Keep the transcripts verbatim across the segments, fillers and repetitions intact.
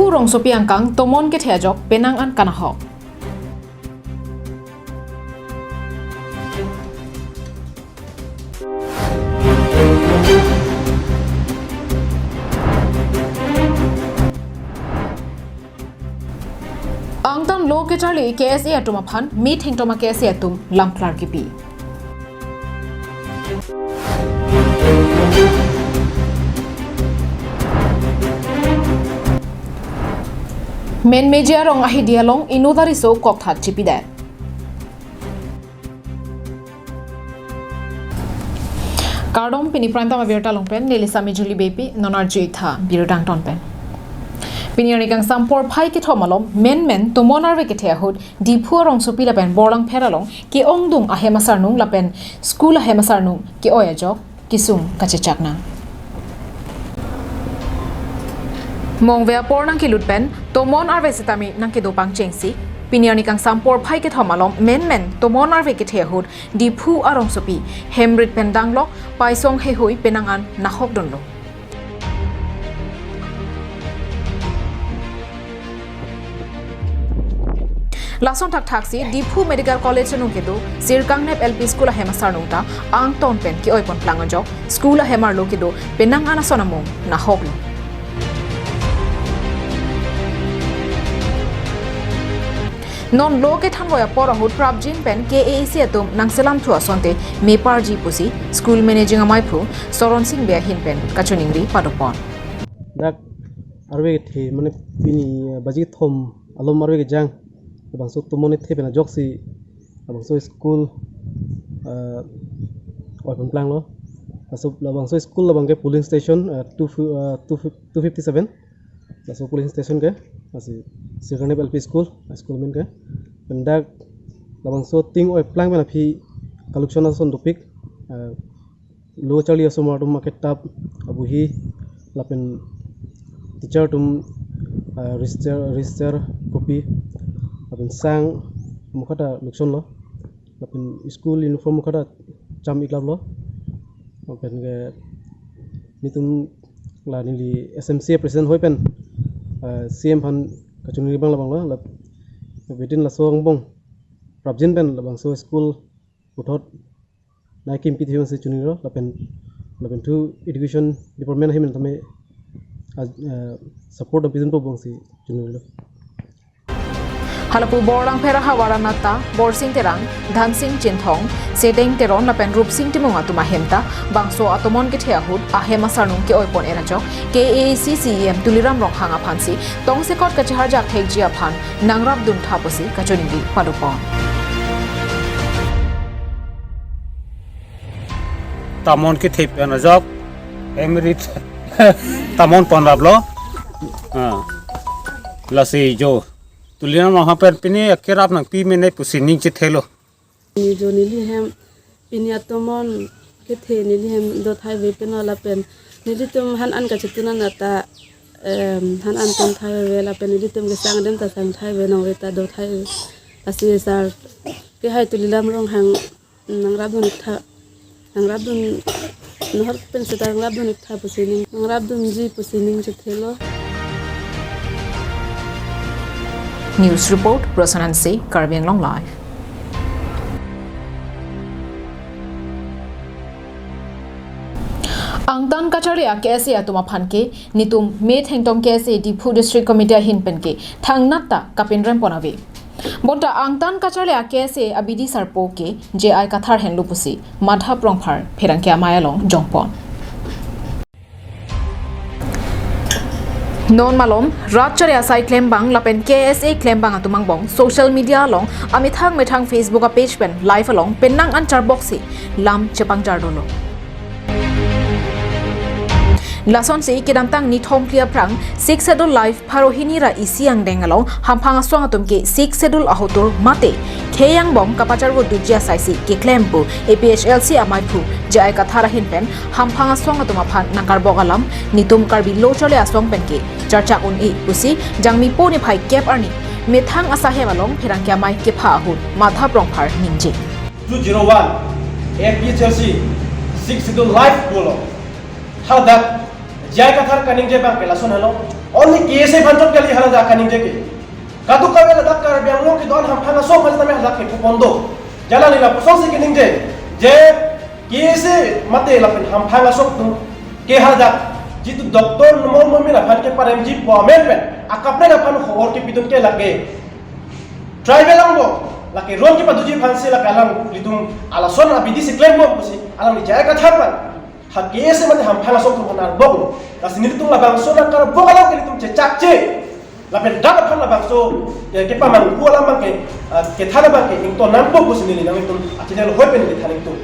Rongsopi angkang tomon kethe ajok penang an kanahok. Angtan lo kecharli K S A atum aphan, me thengtoma K S A atum lamklar kipi. Menmeji arong ahidi along inut ariso kokthat chipidet. Kardom, pini Prime Time abirta along pen neli Sami Julie Beypi, non arju-ik tha birta angton pen. Pini arni kangsam porphai kethom alom menmen tomon arve kethe ahut Diphu arongsopi lapen Borlangpher along ke-ongdung ahem asarnung lapen school ahem asarnung ke-oi ajok kesung kachechak nang. Mongve apor nangkelut pen tomon arve sitame nangkedo pangchengsi, pini arni kangsam porphai kethom alom menmen tomon arve kethe ahut Diphu arongsopi hemrit pen danglok paisong heihui penang an nahokdunlo. Lason thakthaksi Diphu Medical College anung kedo Sirkangnep L P School ahem asarnung ta angton pen ke-oi ponplang ajok school ahem arlo kedo penang an ason amung nahoklo. Non lo kethanvoi apor ahut prapjin pen K A A C atum nangselamthu asonte meparji pusi school managing amaiphu Soron Sing Bey ahin pen kachiningri padopon. Dak arve kethe, mane pini, eh, baji kethom alom arve kejang, labangso tomon kethe pen ajoksi labangso school, eh, oi ponplanglo. Laso labangso school labang ke polling station, eh, two, eh, two, two fifty-seven. Laso polling station ke, lasi Sirkangnep L P School, high school amen ke. Pen dak labangso ting oiplang pen aphi collection ason dopik, eh, lo charli asomar atum ake tap, abohi, lapen teacher atum, ah, register, register copy, lapen sang, mukha ta lokchonlo, lapen school uniform mukha ta cham iklaplo, lapen ke nelitum la neli S M C president hoi pen, ah, C M aphan kachiningri abang labanglo, lap-, lapen laso angbong prapjin pen labangso school puthot nai kimpi thivang si chinilo, lapen, lapen thu education department ahin tame, ah, eh, support nangpidunpo bang si chinilo. Halapu Borlangpher ahavar anat ta Borsing Terang, Dhansing Chinthong, Sedeng Teron lapen Rupsing Timung atum ahem ta bangso atomon kethe ahut ahem asarnung ke-oi pon-en ajok K A A C C E M Tuliram Ronghang aphansi tongsekot kacheharjak thekji aphan nangrapdun tha pusi kachiningri padopon. Tomon kethe pen ajok hemrit tomon ponraplo. Ah. Lasi jo Tuliram Ronghang pen pini akerap nangpi mene pusi ning chethelo. Pini jo neli hem, pini atomon kethe neli hem dothai ave pen lapen nelitum han an kachetun anat ta, em, han an tonthai ave lapen nelitum kesang adim ta sangthai ave, nongle ta dothai ave. Lasi sar kehai Tuliram Ronghang nangrapdun tha, nangrapdun, nohor pen seta nangrapdun tha pusi ning, nangrapdunji pusi ning chethelo. News report, Rosan Hanse, Karbi Anglong Live. Angtan kacharli a K S A atum aphan ke nelitum me thengtong K S A Diphu District Committee ahin pen ke thangnat ta kapinrem pon ave. Bonta angtan kacharli a K S A abidi sarpo ke J I Kathar henlo pusi Madhab Rongphar pherangke amei along jongpon. Non malom rat chari asai klembang lapen K S A klembang atum angbong social media along amethang methang Facebook a page pen live along penang an charboksi lam chepangjar dolo. Lasonsi kedamtang nithom phli aphrang Sixth Schedule live pharo hini ra isi angdeng along hamphang asong atum ke Sixth Schedule ahotur mate khei angbong kapacharvo duji asaisi keklem pu A P H L C ameiphu J I Kathar ahin pen hamphang asong atum aphan nangkarbok alam nelitum Karbi lo charli asong pen ke charchak un-e pusi Jangmi po niphai kep arni methang asahem along pherangke amei kepha ahut Madhab Rongphar ningje. Two zero one A P H L C Sixth Schedule live pulo. Hadak J I Kathar kaningje abang ke lason henlo. Only K S A aphan chot kali hala dak kaningje ke. Kadokave ladak Karbi Anglong kedo-an hamphang aso aphan tame hala ke kupon do. Jala neli lapuson si kaningje, je K S A mate lapen hamphang aso atum ke hala dak jitu Doctor Numal Momin aphan keparemji pu amen pen akaprek aphan hor kepidun ke lake tribal angbong, lake ron kepaduji aphan si lake alanglitum alason abidi si klembom pusi alangli J I Kathar aphan ha K S A mate hamphang aso atum aphan arbok lo. Lasi nelitum labangso nangkarbok alam ke nelitum chechakche. Lapen dak aphan labangso, eh, kepamanghu alam abang ke, ah, kethan abang ke ington nangpo pusi neli nanglitum achannel hoi pen kethan ingtung.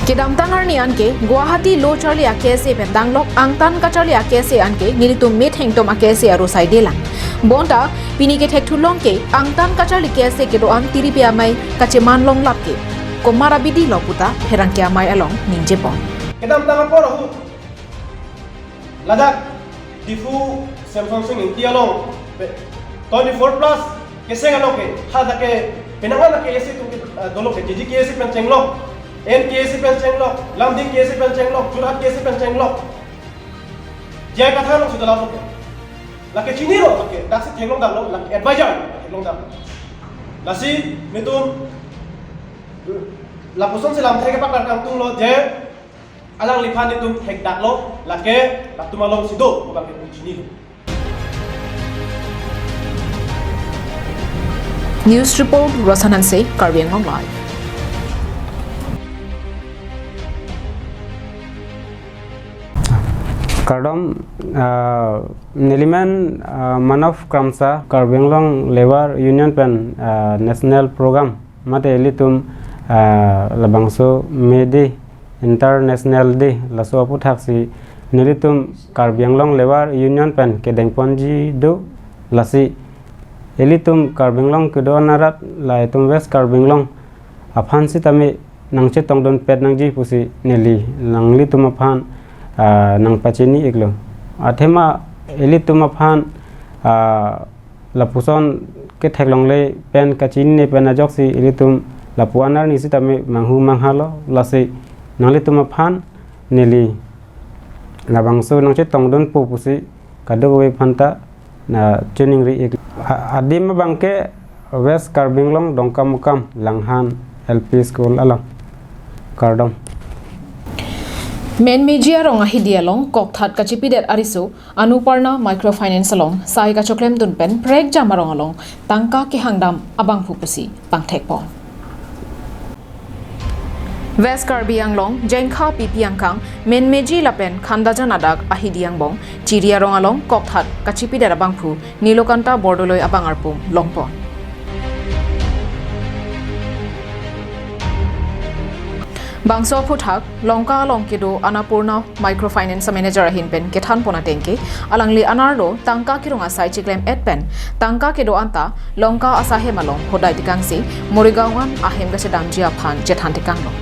Kedamtang arni anke Guwahati lo charli a-K S A pen danglok angtan kacharli a-K S A anke nelitum methengtom a-K S A aro saidelang. Bonta pini kethek thulong ke angtan kacharli K S A kedo-an tiripi amei kacheman longlap ke komat abidi lo puta pherangke amei along ningjepon. Kedamtang apor ahut ladak Diphu Semson Sing Ingti along pe-, twenty-four plus keseng along ke, ha dak ke penang anak K S A atum ke, ah, dolo ke, J J K S A pen chenglok, N K S A pen chenglok, Lumding K S A pen chenglok, Jorhat K S A pen chenglok. J I Kathar along sudah lapor ke. Lake chinilo, lake dak si theklong damlo, lake advisor theklong dam. Lasi nelitum lapuson si lamthe kepaklar kangtung lo je alangliphan nelitum thekdak lo, lake latum along si do, pu abang ke chinilo. News report, Rosan Hanse, Karbi Anglong Live. Kardom, ah, nelimen, ah, Manav Kramsa, Karbi Anglong Labour Union pen, ah, National Program mate ilitum, ah, labangso May Day, International Day, laso aputhaksi nelitum Karbi Anglong Labour Union pen kedengponji do. Lasi ilitum Karbi Anglong kedo-an arat, la itum West Karbi Anglong aphan sitame nangchetongdunpet nangji pusi neli nanglitum aphan, ah, nangpachini iklo. Athema ilitum aphan, ah, lapuson ketheklongle pen kachinine pen ajoksi ilitum lapu-an arni sitame manghu manghalo, lasi nanglitum aphan neli labangso nangchetongdunpo pusi kadokave aphanta na chiningri ik. A-, adim abang ke West Karbi Anglong Dongkamukam Langhan L P School along. Kardom. Menmeji arong ahidi along kokthat kachipidet ariso Anuparna Microfinance along sai kachoklemdun pen prekjam arong along tangka kehangdam abangphu pusi pangthekpon. West Karbi Anglong, Jengkha P P angkang, Menmeji lapen Khandajan adak ahidi angbong, chiri arong along kokthat kachipidet abangphu Nilokanta Bordoloi abang arpum longpon. Bangso aphuthak, Lanka along kedo Annapurna Microfinance manager ahin pen kethanpon atengke, alangli anerlo tangka kerong asai chiklem-et pen, tangka kedo anta Lanka asahem along hodai tekangsi, Morigaon ahem kachedamji aphan chethan tekanglo.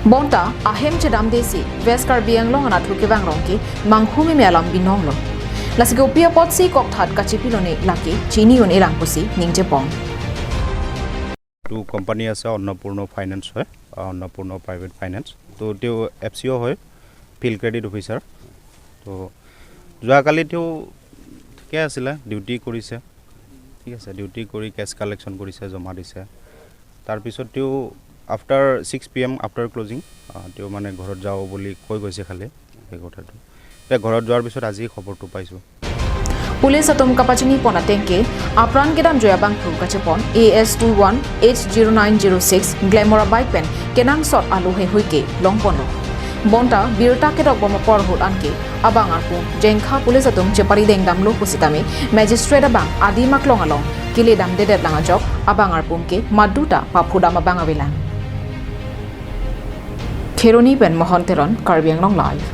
Bonta ahem chedamdesi West Karbi Anglong anatthu kevang rong ke manghu meme alam binonglo. Lasi kopi apotsi kokthat kachipilone lake chini un-elang pusi ningjepon. এইটো কোম্পানী আছে অন্নপূৰ্ণ ফাইনেন্স হয়, আহ, অন্নপূৰ্ণ private finance. তো তেওঁ F C অ' হয়, field credit officer. তো যোৱাকালি তেওঁ ঠিকে আছিলে, ডিউটি কৰিছে, ঠিক আছে, ডিউটি কৰি কেছ কালেকশ্যন কৰিছে, জমা দিছে। তাৰপিছত তেওঁ after six P M, after closing, আহ, তেওঁ মানে ঘৰত যাওঁ বুলি কৈ গৈছে খালি সেই কথাটো। এতিয়া ঘৰত যোৱাৰ পিছত আজি খবৰটো পাইছোঁ। Police atum kapachinipon atengke, apran kedamjoi abangphu kachepon A S two one H zero nine zero six Glamour abike pen kenangsot alohe hui ke longponlo. Bonta birta kedokbom apor ahut anke abang arpum Jengkha Police atum cheparideng damlo pusitame magistrate abang adim aklong along keledamdedet lang ajok abang arpum ke maduta paphudam abang avelang. Kheroni pen Mohon Teron, Karbi Anglong Live.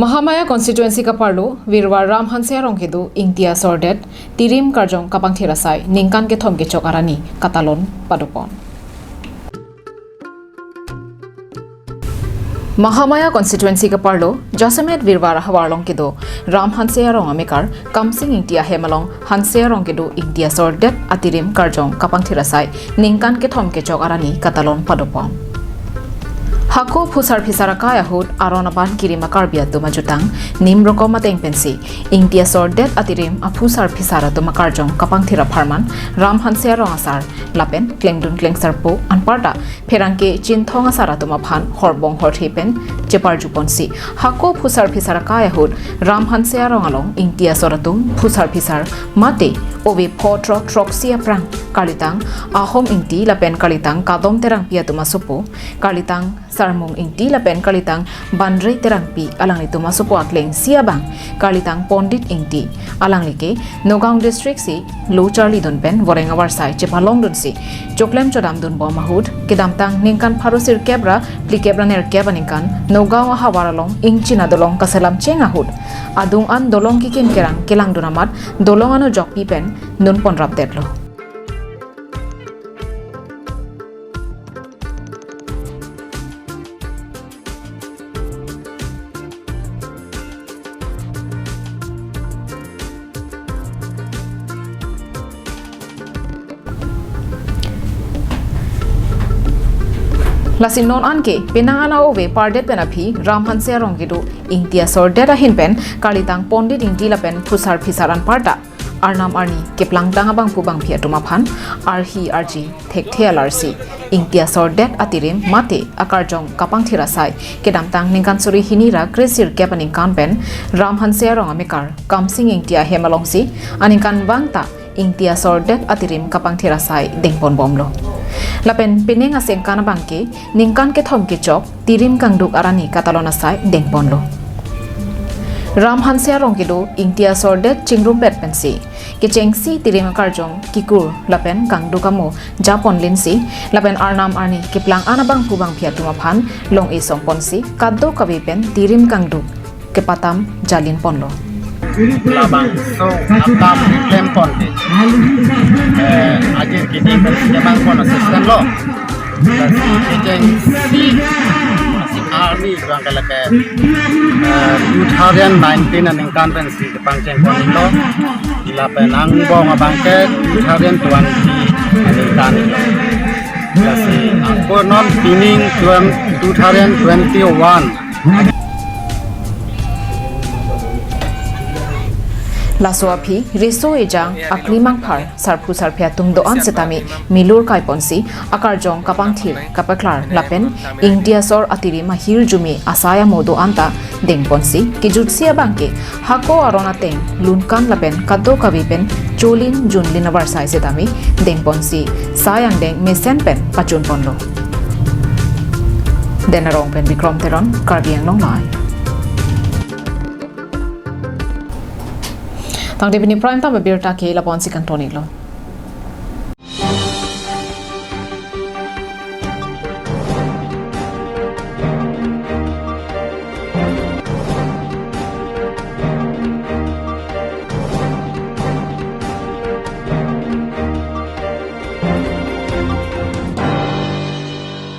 Mahamaya constituency kaparlo Virwar Ram Hanse arong kedo ingti asor det tirim karjong kapangthir asai ningkan kethom kechok arni katalon padopon. Mahamaya constituency keparlo Jasemet Virvar ahavar along kedo Ram Hanse arong amekar Kamsing Ingti ahem along Hanse arong kedo Ingti asor det atirim karjong kapangthir asai ningkan kethom kechok arni katalon padopon. Hako phusar phisar akai ahut aron aban kirim a-Karbi atum ajutang nim rokom ateng pensi Ingti asor det atirim aphusar phisar atum akarjong kapangthir apharman Ram Hanse arong asar lapen klengdun klengsarpo anparta pherangke Chinthong asar atum aphan horbong horthe pen cheparjuponsi hako phusar phisar akai ahut Ram Hanse arong along Ingti asor atum phusar phisar mate ove pho throk throksi aphrang karlitang Ahom Ingti lapen karlitang Kadom Terangpi atum asopo, karlitang Sarmung Ingti lapen karlitang Banre Terangpi alanglitum asopo aklengsi abang karlitang Pondit Ingti alangli ke Nagaon district si lo charlidun pen voreng avarsai chepalongdunsi choklem chodamdunbom ahut kedamtang ningkan pharo sirkep ra phlikep ra nerkep aningkan Nagaon ahavar along ingchin adolong kaselam cheng ahut adung an dolong kikim kerang kelangdun amat dolong ano jokpi pen nunpon rapdetlo. Lasi non anke penang an a-ove pardet pen aphi Ram Hanse arong kedo Ingti asor det ahin pen karlitang Pondit Ingti lapen phusar phisar anparta arnam arni keplangtang abangphu bangphi atum aphan arhi arji thekthe alarsi Ingti asor det atirim mate akarjong kapangthir asai kedamtang ningkan suri hini ra kre sirkep aningkan pen Ram Hanse arong amekar Kamsing Ingti ahem alongsi aningkanvang ta Ingti asor det atirim kapangthir asai dengponbomlo. Lapen penang asengkan abangke ningkan kethom kechok tirim kangduk arni katalon asai dengponlo. Ram Hanse arong kedo Ingti asor det chingrumpet pensi kechengsi tirim akarjong kikur lapen kangduk amo japonlinsi lapen arnam arni keplang an abangphu bangphi atum aphan long-e songponsi kadokave pen tirim kangduk kepatam jalinponlo. Labangso atam klemponsi, eh, ajir kidi pen kemangpon asisten lo. Lasi kechengsi arni abangke lake, eh, two thousand nineteen aningkan pensi kepangchengponlo. Lapen angbong abangke two thousand twenty aningkan. Lasi ako non pining twen-, two thousand twenty-one. Laso aphi riso ejang aklimang phar sarphu sarphi atum do-an setame milur kaiponsi akarjong kapangthir kapaklar lapen Ingti asor atirim ahirjume asai amo do-an ta dengponsi kejutsi abangke hako aron ateng lunkan lapen kadokave pen cholin junlin avarsai setame dengponsi sai angdeng mesen pen pachunponlo. Den Arong pen Bikrom Teron, Karbi Anglong Live. Tangte pini prime time abirta ke lapu-ansi kangton-iklo.